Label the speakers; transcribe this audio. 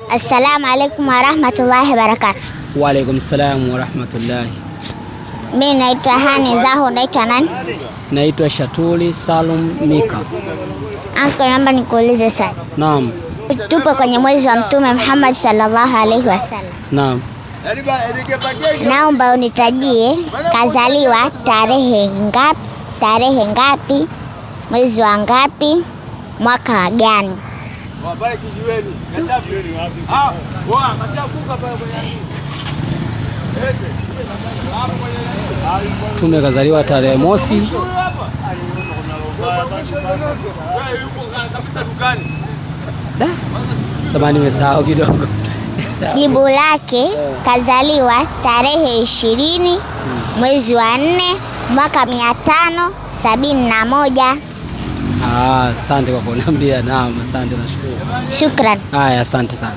Speaker 1: Assalamu alaikum warahmatullahi wabarakatuh.
Speaker 2: Wa alaikum salam warahmatullahi.
Speaker 1: Mimi naitwa Hani Zaho, naitwa nani?
Speaker 2: Naitwa Shatuli Salum Mika.
Speaker 1: Uncle, naomba nikuulize swali.
Speaker 2: Naam.
Speaker 1: Tupo kwenye mwezi wa Mtume Muhammad sallallahu alaihi wasallam.
Speaker 2: Naam.
Speaker 1: Naomba unitajie kazaliwa tarehe ngapi, tarehe ngapi, mwezi wa ngapi, mwaka gani?
Speaker 2: Mtume kazaliwa tarehe mosi da, samahani nimesahau kidogo.
Speaker 1: Jibu lake kazaliwa tarehe 20 mwezi wa 4 mwaka 571.
Speaker 2: Ah, asante kwa kuniambia. Naam, asante, nashukuru.
Speaker 1: Shukran.
Speaker 2: Haya, asante sana.